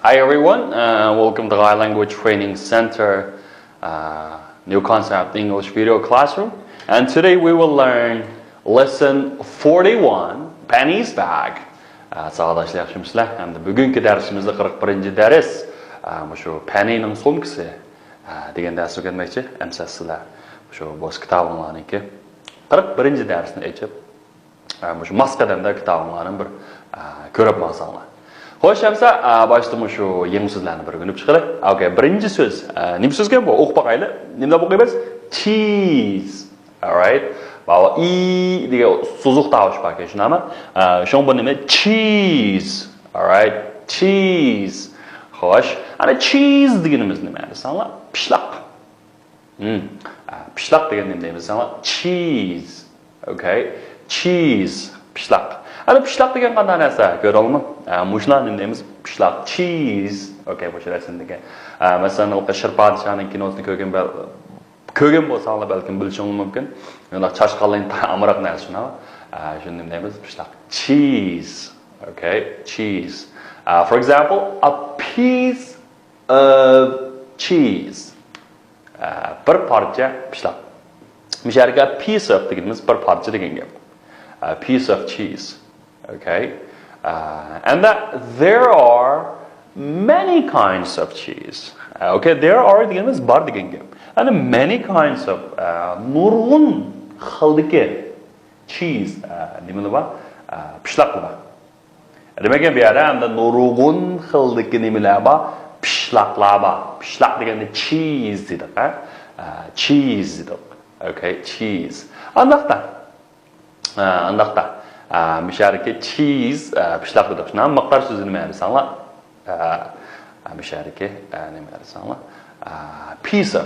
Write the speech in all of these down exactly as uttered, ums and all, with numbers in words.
Hi everyone, uh, welcome to Thai Language Training Center, uh, new concept English video classroom. And today we will learn lesson forty-one, Penny's bag. ئە، ساۋاقداشلار، ياخشىمۇسىلەر؟ ئەمدى بۈگۈنكى دەرسىمىزدە قىرىق بىرىنچى دەرس، ئە، مۇشۇ پەننىڭ سومكىسى، ئە، دېگەن دەرسنى ئۆگەنمەكچى. ئەمسە سىلەر مۇشۇ بوش كىتابىڭلارنىڭكى قىرىق بىرىنچى دەرسنى ئېچىپ، ئە، مۇشۇ ماس قەدەمدە كىتابىڭلارنى بىر، ئە، كۆرۈپ ماڭساڭلار. خوش، ئەمسە، ئە، باشتا مۇشۇ يېڭى سۆزلەرنى بىر ئۆگىنىپ چىقىلى. ئوكەي، بىرىنچى سۆز، ئە، نېمە سۆزكەن بۇ؟ ئوقۇپ باقايلى. نېمە دەپ ئوقۇيمىز؟ Cheese. Alright. ماۋۇ ئى دېگەن سوزۇق تاۋۇش باركەن، شۇنداقمۇ؟ ئە، شۇڭا بۇ نېمە؟ Cheese. Alright. Cheese. خوش. ئەنە cheese دېگىنىمىز نېمە دېسەڭلار؟ پىشلاق. ھىم. ئە، پىشلاق دېگەن نېمە دەيمىز دېسەڭلار؟ Cheese. ئوكەي. Cheese. پىشلاق. ئەنە پىشلاق دېگەن قانداق نەرسە؟ كۆرەلمۇ؟ ئە، مۇشۇلار نېمە دەيمىز؟ پىشلاق. Cheese. ئوكەي، مۇشۇ رەسىمدىكى. ئە، مەسىلەن، شىر پادىشاھنىڭ كىنوسىنى كۆرگەن بەل-، كۆرگەن بولساڭلار بەلكىم بىلىشىڭلار مۇمكىن. ياق، چاشقانلار ئامراق نەرسە شۇنداق. ئە، شۇنى نېمە دەيمىز؟ پىشلاق. Cheese. ئوكەي، cheese. ئە، for example, a piece of cheese. ئە، بىر پارچە پىشلاق. مۇشۇ يەردىكى piece of دېگىنىمىز بىر پارچە دېگەن گەپ. ئە، piece of cheese. Okay. Uh, and that there are many kinds of cheese. Uh, okay, there are دېگىنىمىز بار دېگەن گەپ. And many kinds of, uh, نۇرغۇن خىلدىكى cheese, uh, نېمىلەر بار؟ Uh, پىشلاقلار بار. دېمەك، بۇ يەردە ئەمدى نۇرغۇن خىلدىكى نېمىلەر بار؟ پىشلاقلار بار. پىشلاق دېگەندە cheese دېدۇق، ھە؟ Uh, cheese دېدۇق. Okay, cheese. ئانداقتا. ئە، ئانداقتا. ئە، مۇشۇ يەردىكى cheese، ئە، پىشلاق دېدۇق. شۇنداق، مىقدار سۆزى نېمە دېسەڭلار؟ ئە، ئە، مۇشۇ يەردىكى، ئە، نېمە دېسەڭلار؟ ئە، piece of.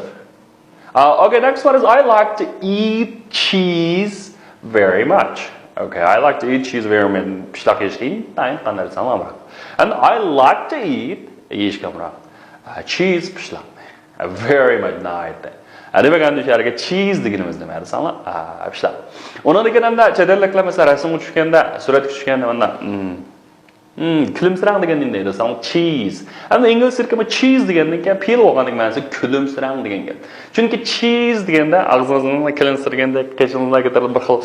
ئە، okay, next one is I like to eat cheese very much. Okay, I like to eat cheese very much. پىشلاق يېيىشكە ئىنتايىن قانداق دېسەڭلار ئامراق. And I like to eat، يېيىشكە ئامراق. ئە، cheese، پىشلاق. Very much ناھايىتى. ھە، دېمەك، ئەمدى شۇ يەرگە cheese دېگىنىمىز نېمە دېسەڭلار؟ ئا، پىشلاق. ئۇنىڭدىن كېيىن ئەمدى چەت ئەللىكلەر، مەسىلەن، رەسىمگە چۈشكەندە، سۈرەتكە چۈشكەندە مانا، ھىم، ھىم، كۈلۈمسىرەڭ دېگەن نېمە دەيدۇ دېسەڭلار؟ Cheese. ئەمدى ئىنگلىزچىدىكى بۇ cheese دېگەندىن كېيىن پېئىل بولغاندىن كېيىن مەنىسى كۈلۈمسىرەڭ دېگەن گەپ. چۈنكى cheese دېگەندە ئاغزىڭىزنى كۈلۈمسىرىگەندەك، قېشىڭىزدا كۆتۈرۈلۈپ بىر خىل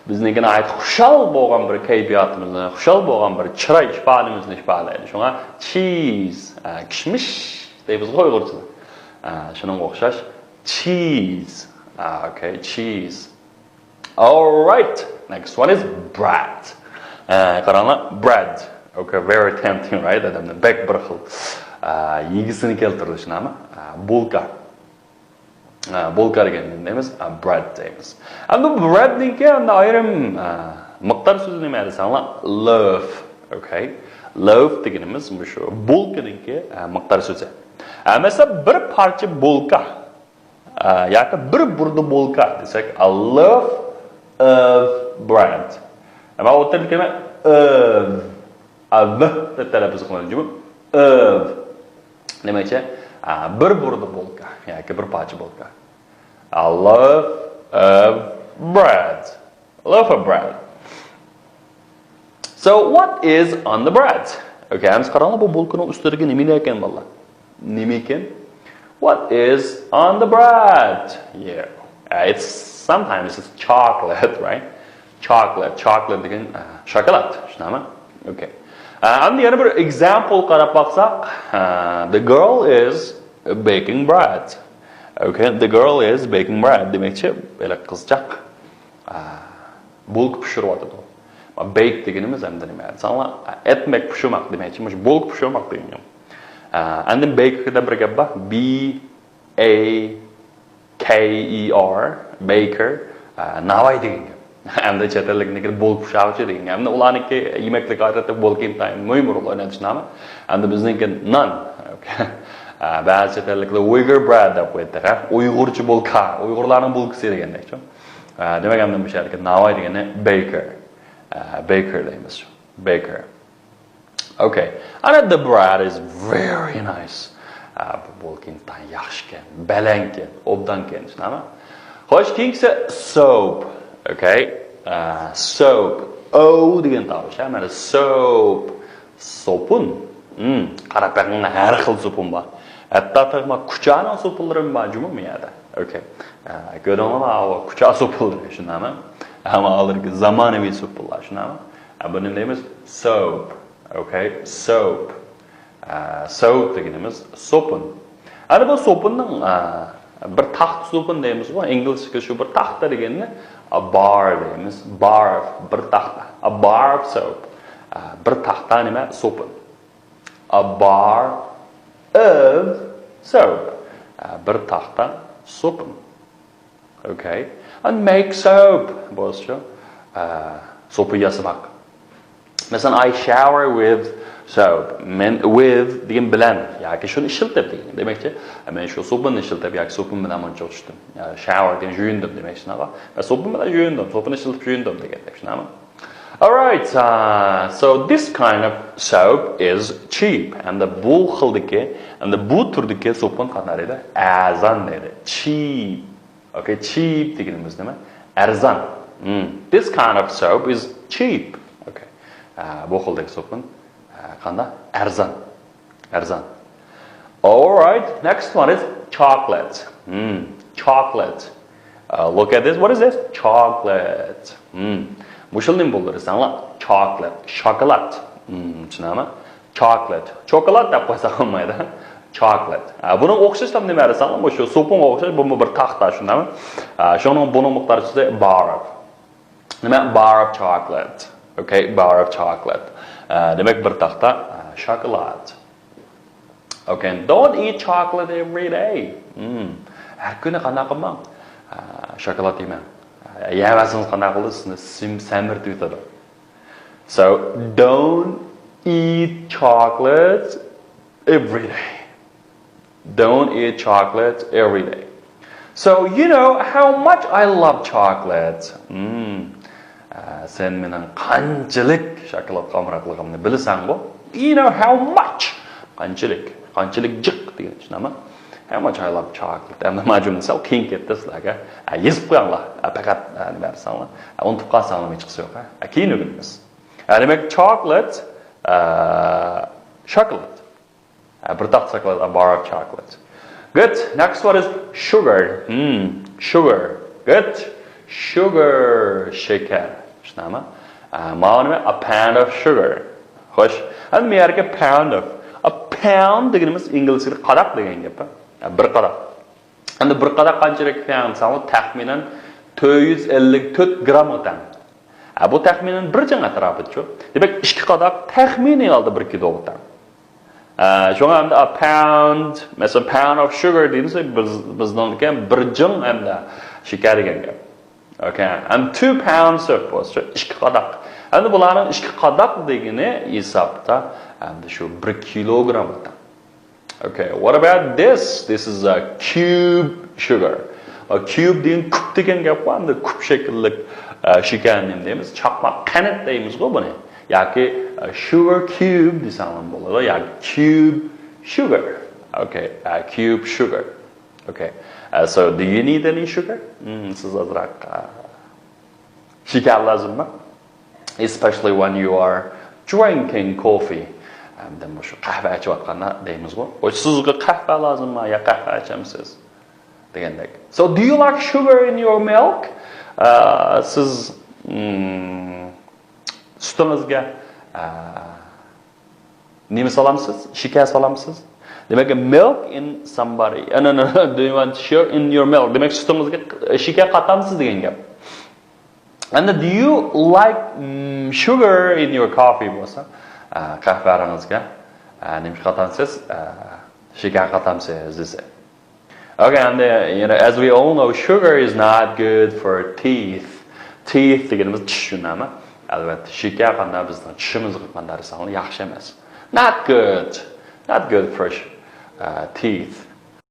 بىزنىڭكى ناھايىتى خۇشال بولغان بىر كەيپىياتىمىزنى، خۇشال بولغان بىر چىراي ئىپادىمىزنى ئىپادىلەيدۇ. شۇڭا cheese، ئا، كىشمىش دەيمىزغۇ ئۇيغۇرچىدا. ئا، شۇنىڭغا ئوخشاش cheese. ئا، okay, cheese. Alright, next one is bread. ئا، قاراڭلار، bread. Okay, very tempting, right? ئادەمنى بەك بىر خىل، ئا، يېگۈسىنى كەلتۈرىدۇ، شۇنداقمۇ؟ ئا، بولكا. ئا، بولكا دېگەننى نېمە دەيمىز؟ ئا، bread دەيمىز. ئەمدى بۇ breadنىڭكى ئەمدى ئايرىم، ئا، مىقدار سۆزى نېمە دېسەڭلار؟ Loaf. Okay. Loaf دېگىنىمىز مۇشۇ بولكىنىڭكى، ئا، مىقدار سۆزى. ئا، مەسىلەن، بىر پارچە بولكا، ئا، ياكى بىر بۇردا بولكا دېسەك، a loaf of bread. ئەمما ئوتتۇرىدىكى نېمە؟ Of. ئا، ۋ دەپ تەلەپپۇز قىلىنىدۇ. Of. نېمە دېمەكچى؟ ئا، بىر بۇردا بولكا ياكى بىر پارچە بولكا. A loaf of bread. A loaf of bread. So what is on the bread? Okay, ئەمسە قاراڭلار، بۇ بولكىنىڭ ئۈستىدىكى نېمە ئىكەن، بالىلار؟ نېمە ئىكەن؟ What is on the bread? Yeah. Uh, it's sometimes it's chocolate, right? Chocolate, chocolate دېگەن، ئا، شاكىلات، شۇنداقمۇ؟ Okay. ئا، ئەمدى يەنە بىر example قاراپ باقساق، ئا، the girl is baking bread. Okay, the girl is baking bread. دېمەكچى، ھېلىقى قىزچاق، ئا، بولكا پىشۇرۇۋاتىدۇ. Bake دېگىنىمىز ئەمدى نېمە دېسەڭلار، ئا، ئەتمەك، پىشۇرماق دېمەكچى. مۇشۇ بولكا پىشۇرماق دېگەن گەپ. ئا، ئاندىن baker دە بىر گەپ بار. B A K E R، baker، ئە، ناۋاي دېگەن گەپ. ئەمدى چەت ئەللىكنىڭكى بولكا پىشۇرغۇچى دېگەن گەپ. ئەمدى ئۇلارنىڭكى يېمەكلىك ئادەتتە بولكا ئىنتايىن مۇھىم رول ئوينايدۇ، شۇنداقمۇ؟ ئەمدى بىزنىڭكى نان. ئە، بەزى چەت ئەللىكلەر Uyghur bread دەپ قويىدۇ. ئۇيغۇرچە بولكا، ئۇيغۇرلارنىڭ بولكىسى دېگەندەكچۇ. ئە، دېمەك، ئەمدى بۇ يەردىكى ناۋاي دېگىنى baker. ئە، baker دەيمىز شۇ. Baker. Okay. And the bread is very nice. ئا، بۇ بولكا ئىنتايىن ياخشىكەن، بەلەنكەن، ئوبدانكەن، شۇنداقمۇ؟ خوش، كېيىنكىسى soap. Okay. ئا، soap. O دېگەن تاۋۇش، ھە، مانا soap. سوپۇن. Hmm, قاراپ بېقىڭلار، ھەر خىل سوپۇن بار. ھەتتا تېخىما كۇچانىڭ سوپۇنلىرىمۇ بار جۇمۇ بۇ يەردە. Okay. ئە، كۆردۈڭلارمۇ؟ ئاۋۇ كۇچا سوپۇنلىرى، شۇنداقمۇ؟ ئەمما ھازىرقى زامانىۋى سوپۇنلار، شۇنداقمۇ؟ ئە، بۇنى دەيمىز soap. Okay, soap. ئە، soap دېگىنىمىز سوپۇن. ئەنە بۇ سوپۇننىڭ، ئە، بىر تاختا سوپۇن دەيمىزغۇ، ئىنگلىزچىگە شۇ بىر تاختا دېگەننى a bar دەيمىز. Bar، بىر تاختا. A bar of soap. ئە، بىر تاختا نېمە؟ سوپۇن. A bar of soap. ئە، بىر تاختا سوپۇن. Okay. And make soap. بولسىچۇ؟ ئە، سوپۇن ياسىماق. مەسىلەن، I shower with soap. مەن with دېگەن بىلەن ياكى شۇنى ئىشلىتىپ دېگەن. دېمەكچى، مەن شۇ سوپۇننى ئىشلىتىپ ياكى سوپۇن بىلەن مۇنچە چۈشتۈم. يا، shower دېگەن يۇيۇندۇم دېمەكچى، شۇنداقمۇ؟ مەن سوپۇن بىلەن يۇيۇندۇم، سوپۇن ئىشلىتىپ يۇيۇندۇم دېگەندەك، شۇنداقمۇ؟ Alright, uh, so this kind of soap is cheap. ئەمدى بۇ خىلدىكى، ئەمدى بۇ تۈردىكى سوپۇن قانداق دەيدۇ؟ ئەرزان دەيدۇ. Cheap. Okay, cheap دېگىنىمىز نېمە؟ ئەرزان. Hmm. This kind of soap is cheap. Okay. ئە، بۇ خىلدىكى سوپۇن، ئە، قانداق؟ ئەرزان. ئەرزان. Alright, next one is chocolate. Hmm. Chocolate. Uh, look at this. What is this? Chocolate. Hmm. مۇشۇنى نېمە بولدۇرىسەڭلار؟ Chocolate. شاكىلات. Hmm. چۈشىنەمەن. Chocolate. چوكولات دەپ قويساق بولمايدۇ. Chocolate. ئە، بۇنىڭغا ئوخشاش نېمە دېسەڭلار، مۇشۇ سوپۇنغا ئوخشاش، بۇمۇ بىر تاختا، شۇنداقمۇ؟ ئە، شۇنىڭ، بۇنىڭ مىقدارى bar of. نېمە؟ Bar of chocolate. Okay, bar of chocolate. ئە، دېمەك، بىر تاختا، ئە، شاكىلات. Okay, don't eat chocolate every day. Hmm. ھەر كۈنى قانداق قىلماڭ؟ ئە، شاكىلات يېمەڭ. ئە، يەۋەرسىڭىز قانداق قىلىدۇ؟ سىزنى سېم-، سەمرىتىۋېتىدۇ. So, don't eat chocolate every day. Don't eat chocolate every day. So, you know how much I love chocolate. Hmm. ئە، سەن مېنىڭ قانچىلىك شاكىلاتقا ئامراقلىقىمنى بىلىسەنغۇ؟ You know how much. قانچىلىك، قانچىلىك جىق دېگەن، شۇنداقمۇ؟ How much I love chocolate. ئەمدى مانا جۈملە سەل قىيىن كەتتى سىلەرگە. ئە، يېزىپ قويۇڭلار. ئە، پەقەت، ئە، نېمە دېسەڭلار. ئە، ئۇنتۇپ قالساڭلار ھېچقىسى يوق. ئە، كېيىن ئۆگىنىمىز. ئە، دېمەك، chocolate، ئە، شاكىلات. ئە، بىر تاختا شاكىلات، a bar of chocolate. Good. Next one is sugar. Hmm, sugar. Good. Sugar، شېكەر. شۇنداقمۇ؟ ئە، ماۋۇ نېمە؟ A pound of sugar. خوش. ئەمدى بۇ يەردىكى pound of. A pound دېگىنىمىز ئىنگلىزچىدا قاداق دېگەن گەپ. ئە، بىر قاداق. ئەمدى بىر قاداق قانچىلىك تەڭ دېسەڭلار، تەخمىنەن تۆت يۈز ئەللىك تۆت گرامغا تەڭ. ھە، بۇ تەخمىنەن بىر جىڭ ئەتراپىدىچۇ. دېمەك، ئىككى قاداق تەخمىنىي ھالدا بىر كىلوغا تەڭ. ھە، شۇڭا ئەمدى a pound، مەسىلەن، pound of sugar دېسە، بىز، بىزنىڭكى بىر جىڭ ئەمدى شېكەر دېگەن گەپ. Okay, and two pounds of بولسا، ئىككى قاداق. ئەمدى بۇلارنىڭ ئىككى قاداق دېگىنى ھېسابتا، ئەمدى شۇ بىر كىلوگرامغا تەڭ. Okay, what about this? This is a cube sugar. A cube دېگەن كۇب دېگەن گەپ بار، ئەمدى كۇب شەكىللىك، ئە، شېكەرنى نېمە دەيمىز؟ چاقماق قەنت دەيمىزغۇ بۇنى. ياكى، ئە، sugar cube دېسەڭلار بولىدۇ، ياكى cube sugar. Okay, a cube sugar. Okay. Uh, so do you need any sugar? Hmm, سىز ئازراق، ئە، شېكەر لازىممۇ؟ Especially when you are drinking coffee. ئەمدى مۇشۇ قەھۋە ئىچىۋاتقاندا دەيمىزغۇ. ۋوي، سىزگە قەھۋە لازىممۇ يا قەھۋە ئىچەمسىز؟ دېگەندەك. So do you like sugar in your milk? ئە، سىز، مم، سۈتىڭىزگە، ئە، نېمە سالامسىز؟ شېكەر سالامسىز؟ دېمەك، milk in somebody. ئە، no, no, no. Do you want sugar in your milk? دېمەك، سۈتىڭىزگە شېكەر قاتامسىز دېگەن گەپ. And do you like, mm, sugar in your coffee بولسا، ئە، قەھۋەڭىزگە، ئە، نېمە قاتامسىز؟ ئە، شېكەر قاتامسىز دېسە. Okay, and, uh, you know, as we all know, sugar is not good for teeth. Teeth دېگىنىمىز چىش، شۇنداقمۇ؟ ئەلۋەتتە، شېكەر قانداق بىزنىڭ چىشىمىزغا قانداق دېسەڭلار ياخشى ئەمەس. Not good. Not good for, uh, teeth.